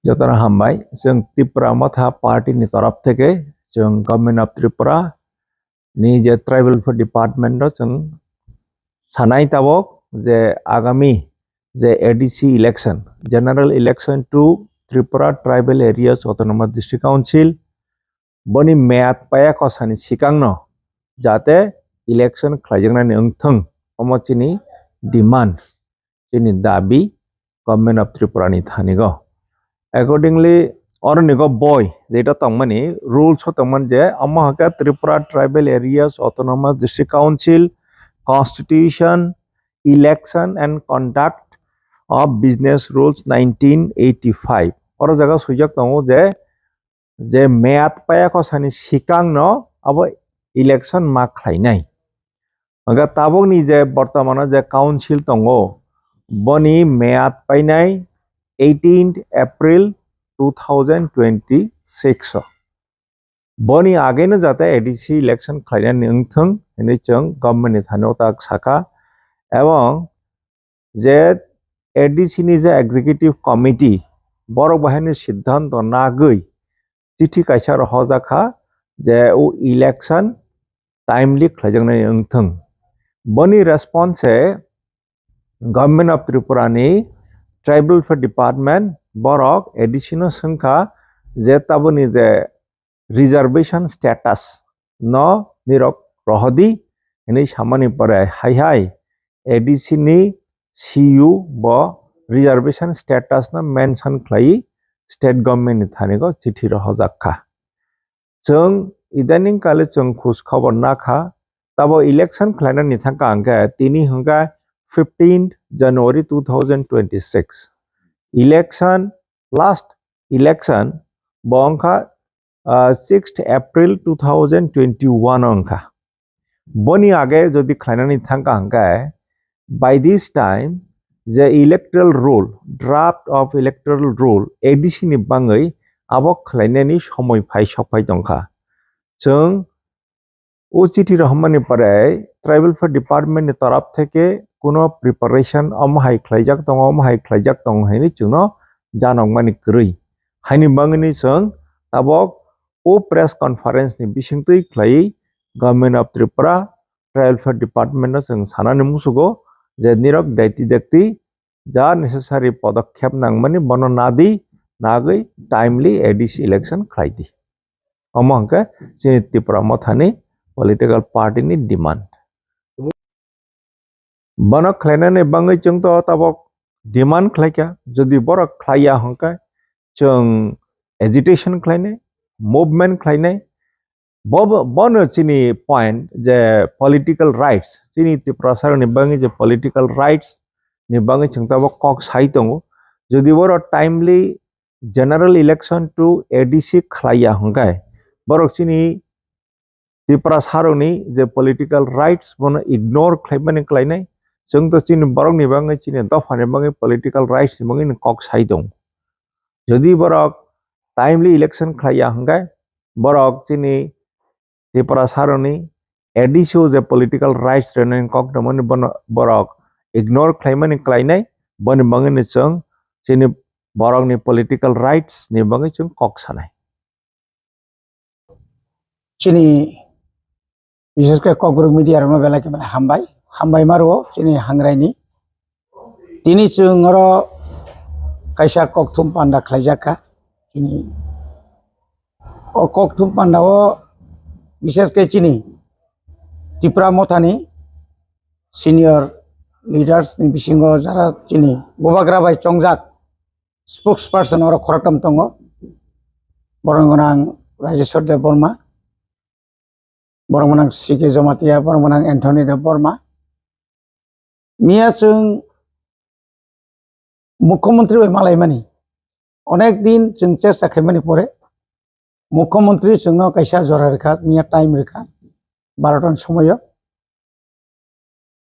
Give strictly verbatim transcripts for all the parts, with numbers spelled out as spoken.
Jotono hambai, chwng Tipra Motha Party ni torop theke chwng Government of Tripura ni je Tribal Welfare Department o chwng sanai tabok je agami je A D C election, General Election to Tripura Tribal Areas Autonomous District Council, boni meyad paya kosani sikangno jate election khlaijaknani wngthwng, omo chini demand, chini dabi Government of Tripura ni thanigo. Accordingly, oronigo boi jeta tongmani rules o tongmani je omo hwnkhe Tripura Tribal Areas Autonomous District Council Constitution, Election and Conduct of Business Rules nineteen eighty-five. Oro jaga swijak tongo je, je meyad paya kosani sikangno abo election ma khlainai. Hwnkhe tabukni je bortomano je council tongo, boni meyad painai eighteenth April two thousand twenty-six o. Boni ageno jate A D C election khlainani wngthwng hinwi chwng government ni thani o tak sakha, ebong je A D C ni je executive committee, borok bahaini siddhanto nagwi chithi kaisa rohorjak kha je o election timely khlaijaknai wngthwng. Boni response se Government of Tripura ni Tribal Welfare Department borok A D C no swngkha je taboni je reservation status no nirok rohodi hinwi samani pore hai hai A D C ni C U bo reservation status no mention khlai state government ni thani go chithi rohorjak kha. Chwng idaning kale chwng khus khobor nakha, tabo election khlainani thangkha hwnkhe tini hwnkhe fifteenth January two thousand twenty-six. Election, last election bo wngkha, ah, sixth April two thousand twenty-one o wngkha. Boni age jodi khlainani thangkha hwnkhe, by this time je electoral roll, draft of electoral roll A D C ni bangwi abo khlainani somoi phai sokphai tongkha. Chwng o chithi rohormani pore Tribal Welfare Department ni torop theke kuno preparation omo hai khlaijak tongo, omo hai khlaijak tongo hinwi chwngno janokmani kwrwi. Haini bangwini chwng tabok o press conference ni bisingtwi khlaiwi Government of Tripura Tribal Welfare Department no chwng sanani musugo je nirok daiti dakti ja necessary podokkhep nangmani bono nadi, nagwi timely A D C election khlaidi. Omo hwnkhe chini Tipra Mothani political party ni demand. Bono khlainani bangwi chwng to tabok demand khlaikha, jodi borok khlaiya hwnkhe chwng agitation khlainai, movement khlainai, Bo, bo, bono chini point je political rights, chini Tiprasarokni bangwi je political rights ni bangwi chwng tabok kok sai tongo. Jodi borok timely general election to A D C khlaiya hwnkhe, borok chini Tiprasarokni je political rights bono ignore khlaimani khlainai, chwng to chini borokni bangwi, chini dophani bangwi political rights ni bangwi kok sai tongo. Jodi borok timely election khlaiya hwnkhe, borok chini Tiprasarokni A D C o je political rights rwnani kok tongmani bono borok ignore khlaimani khlainai, boni bangwino chwng chini borokni political rights ni bangwi chwng kok sanai. Chini, bishesh khe Kokborok media rokno belai khe belai hambai, hambai ma rwo chini hangrai ni. Tini chwng oro kaisa kokthum panda khlaijak kha. Chini o kokthum panda o bishesh khe chini Tipra Mothani senior leaders ni bisingo jara chini bubagra bai chongjak spokesperson oro khoroktham tongo, borok gwnang Rajeshwar Debbarma, borok gwnang C K Jamatia, borok gwnang Anthony Debbarma. Miya chwng mukhyamantri bai malaimani onek din chwng chesta khaimani pore mukhyamantri chwngno kaisa jora rwkha, miya time rwkha, barota ni somoio.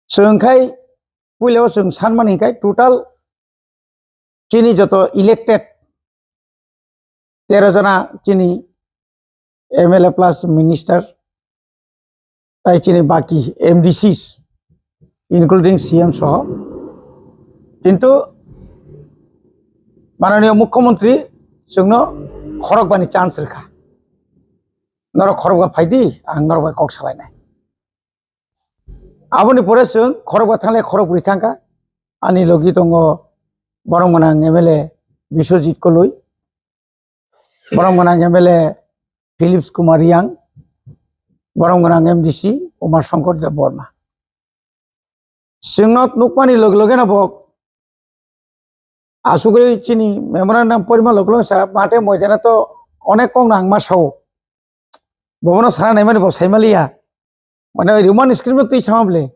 Chwng khai puila o chwng sanmani hinkhe total chini joto elected tero jona chini M L A plus minister, tai chini baki M D Cs, including C M soho. Kintu mananiyo mukhyamantri chwngno khorokbani chance rwkha. Norok khorokba phaidi, ang norok bai kok salainai. Aboni pore chwng khorokba thanglai khorokbrwi thangkha. Ani logi tongo borom gwnang M L A Biswajit Koloi, borom gwnang M L A Philips Kumar Riang, borom gwnang M D C Umar Shankar Debbarma. Chwngno nukmani loge loge no bo asugwi chini memorandum porima loge loge sa mate moidana to onek kok nangma sao. Bobono sana naimani bo saimaliya. Mane oi Roman script no twi sama bole.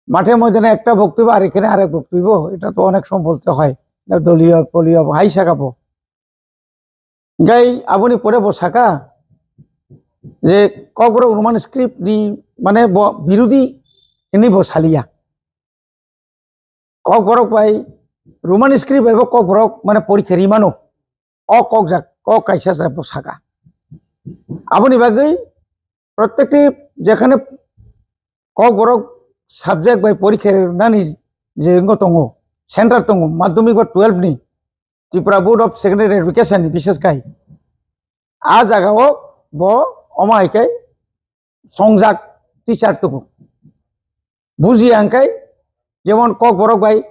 Mate moidana ekta boktwibo are khene arek boktwibo. Eta to onek somoy bolte hoy. Doliyo poliyo hai saka bo. Gai aboni pore bo saka je Kokborok Roman script ni mane bo birodi hini bo saliya. Kokborok bai Roman script bai bo Kokborok mane porikha rimano. O kok jak, kok kaisa jak bo saka. Aboni bagwi protekti jekhane Kokborok subject bai porikha rinani je wngwi tongo, center tongo, madhyamik ba twelve ni, Tripura Board of Secondary Education ni bises khai. A jaga o bo omo hai khe songjak teacher tubu. Buji ang khai jemon Kokborok bai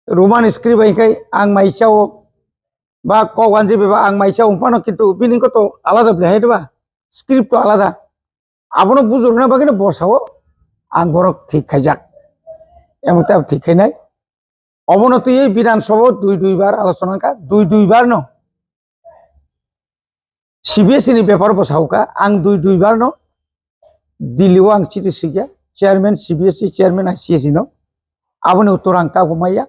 Roman script bai khai ang mai chao ba Kokwanji bai ba ang mai chao umpano kintu bini ko to alada bele hai ba script to alada. Abono bujurna bagwi no bosao ang borok thik khaijak. Emon ta thik khainai. Obono twiwi Bidhan Sabha dui dui bar alochona wngkha, dui dui bar no C B S E ni bepar bo saukha, ang dui dui bar no Delhi o ang chiti swikha, chairman C B S E, chairman I C S E no, aboni uttor ang tabuk maya.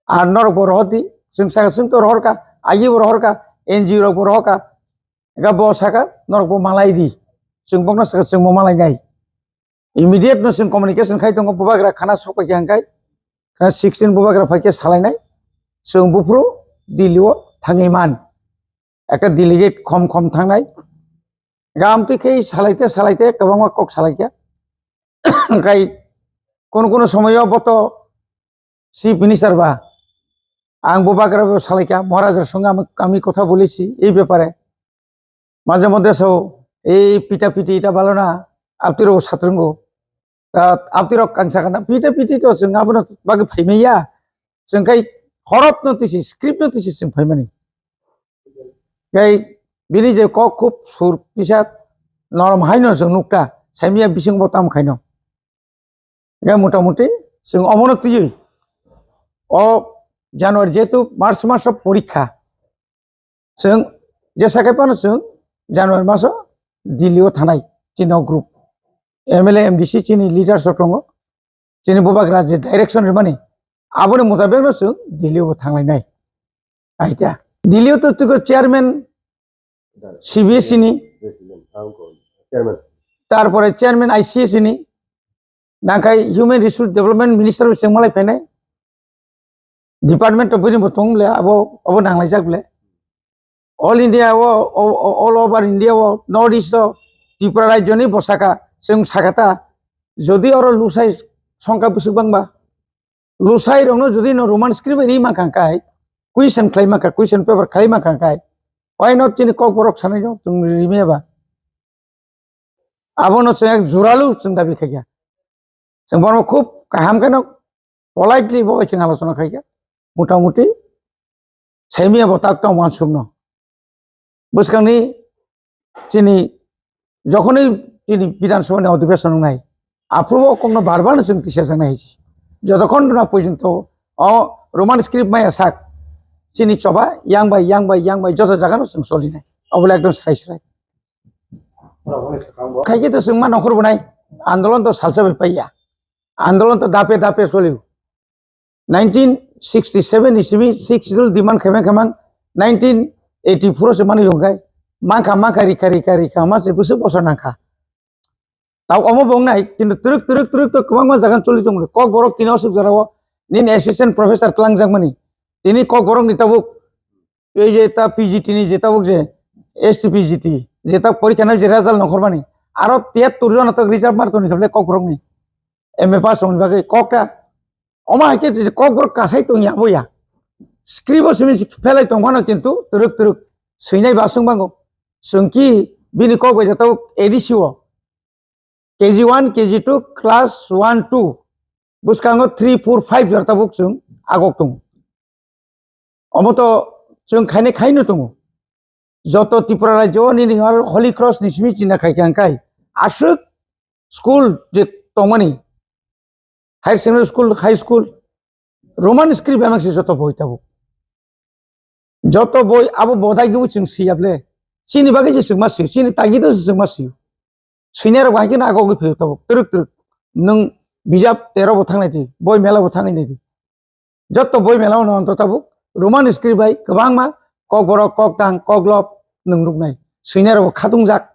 Ar norok bo rohor di, chwng saka chwng to rohor kha, agi bo rohor kha, N G O rok bo rohor kha, ega bo saka norok bo malai di, chwng bokno saka chwng bo malai nai. Immediate no chwng communication khai tongo, bubagra khana sok pai khe hangkai, khana sixteen bubagra phai khe salainai, chwng buphuru Delhi o thangwi man. Ekta delegate khom khom thangnai. Gam twi khe salaite salaite kwbangma kok salai kha. Hangkai kono kono somoyo bo to Chief Minister ba, ang bubagra bo salai kha, Maharaj song ami, ami kotha bolechi ei bepare. Maje moddhe so ei pita piti ita balo na, aptirok satrungo. Ta aptirok kang sakha na, pita piti to chwng abono bagwi phaimaya. Chwng khai horop no tisi, script no tisi chwng phaimani. Khai bini je kok khub sur kisa norom haino chwng nukta, saimaya bising bo tam khaino. Hingke motamuti chwng omono twiwi o January, jehetu March maso porikha, chwng jesa khe phano chwng January maso Delhi o thanai chini o group, M L A, M D C chini leaders rok tongo, chini bubagra je direction rwmani aboni mutabek no chwng Delhi o thanglai nai. Aita Delhi o to twigo chairman C B S E ni, tarpore chairman I C S E ni, nangkhai Human Resource Development Minister bo chwng malai phainai. Department of bini bo tong le abo, abo nanglaijak le. All India o, o, o, all over India o, North East o, Tripura rajyo ni bo saka, chwng saka ta, jodi oro lusai songkha bwswk bangba, lusai rokno jodi no Roman script bai ri mankha kai, question khlai mankha, question paper khlai mankha kai, why not chini Kokborok sanai no chwng rimya ba? Abono chwng ek juralu chwng dabi khaikha. Chwng bono khub kaham kheno politely bo chwng alochona khaikha. Motamuti saimia bo tak tong wansukno. Bwskangni chini jokhonwi chini Bidhan Sabha ni odhibeson wngnai, aphuru o kokno bar bar no chwng tisa jaknai hai se. Jotokhon na porjonto o Roman script maya sak chini choba yang bai, yang bai, yang bai joto jaga no chwng solinai. Obole ekdom srai srai. Khaikhe to chwng ma nokhor bo nai, andolon to salsa bai paiya, andolon to dape dape choliu. Nineteen sixty seven ni simi Sixth Schedule demand khaimang khaimang, nineteen eighty four o se mani yongkhai, mankha mankha rikha rikha rikha ma se bwswk bosor nangkha. Tao omo bo wngnai, kintu twrwk twrwk twrwk to kwbangma jaga choli tongo. Kokborok tini aswk jorao nini assistant professor twlangjakmani, tini Kokborok ni tabuk ei je ta P G T ni je tabuk je S T P G T je ta porikha nai je result nongkhormani, aro tiyattor jona tok reserve mark tongni khe belai Kokborok ni M A pass rokni bagwi kok ta. Omo hai khe je Kokborok kasai tongya aboya. script o simi phelai tongphano kintu twrwk twrwk swinai ba swng bango. Chwng ki bini kok bai jatao A D C o K G one, K G two, class one, two, bwskango three, four, five jora tabuk chwng agok tongo. Omo to chwng khainai khaino tongo. Joto Tripura rajyo nini Holy Cross ni simi china khai khe ang khai. Aswk school je tongmani, higher secondary school, high school, Roman script bai mangsi joto boi tabuk. Joto boi abo bodai gibw chwng siyable. Chini bagwi se chwng ma siyo, chini tagi do se chwng ma siyo. Swinai rok hai khe na agogwi phaio tabuk. Twrwk twrwk. Nwng bijap tero bo thangnai di, boi mela bo thangwi nai di. Joto boi mela no onto tabuk Roman script bai kwbangma kokborok, koktang, koklop nwng nuknai. Swinai rok bo khatungjak.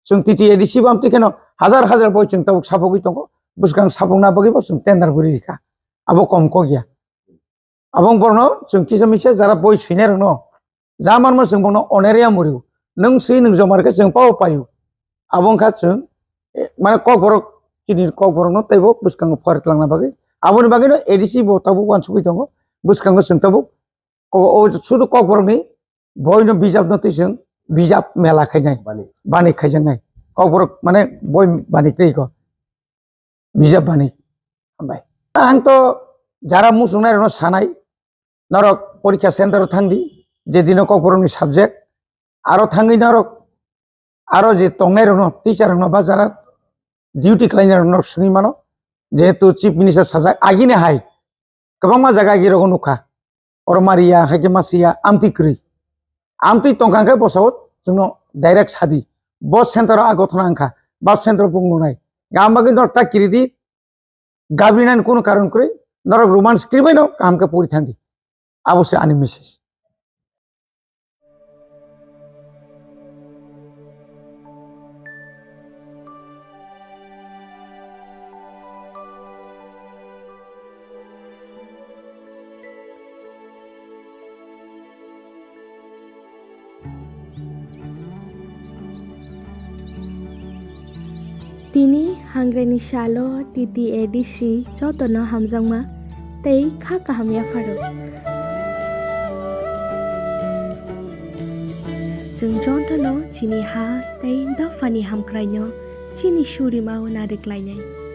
Chwng T T A D C bo amtwi kheno hajar hajar boi chwng tabuk sapogwi tongo. Bwskang sapokna bagwi bo chwng tender guri rikha. Abo kom kok ya. Abo wng borokno chwng kisa misa jara boi swinai rokno ja manma chwng bono oneria murio. Nwng swi nwng jomar khe chwng pao paio. Abo wngkha chwng, eh, mane kokborok chini kokborokno teibo bwskango phorai twlangna bagwi. Aboni bagwino A D C bo tabuk uansugwi tongo. Bwskango chwng tabuk o, o sudu kokborokni boino bijapno twi chwng bijap mela khainai. Bani. Bani khaijaknai. Kokborok mane boi bani twi ko. Bijap bani. Hambai. Ang to jara muchungnai rokno sanai, norok porikha center o thangdi, je dino kokborokni subject, aro thangwi norok, aro je tongnai rokno, teacher rokno ba jara duty khlainai rokno swngwi mano, jehetu chief minister sajak agini hai kwbangma jaga agi rogo nukha. Oro mariya, hai khe masiya, amtwi kwrwi. Amtwi tongkha khe bosao chwngno direct sadi. Bo center o a gothona wngkha, ba center o bung nungnai. Gam bagwi norok ta kiridi, gabrinani kunu karon kwrwi, norok Roman script bai no kaham khe pori thangdi. Abo se ani message. Tini hangreni salo T T A D C jotono hamjakma tei kha kaham yapharo. Chwng jotono chini ha tei dophani hamkraino chini surimao nariklainai.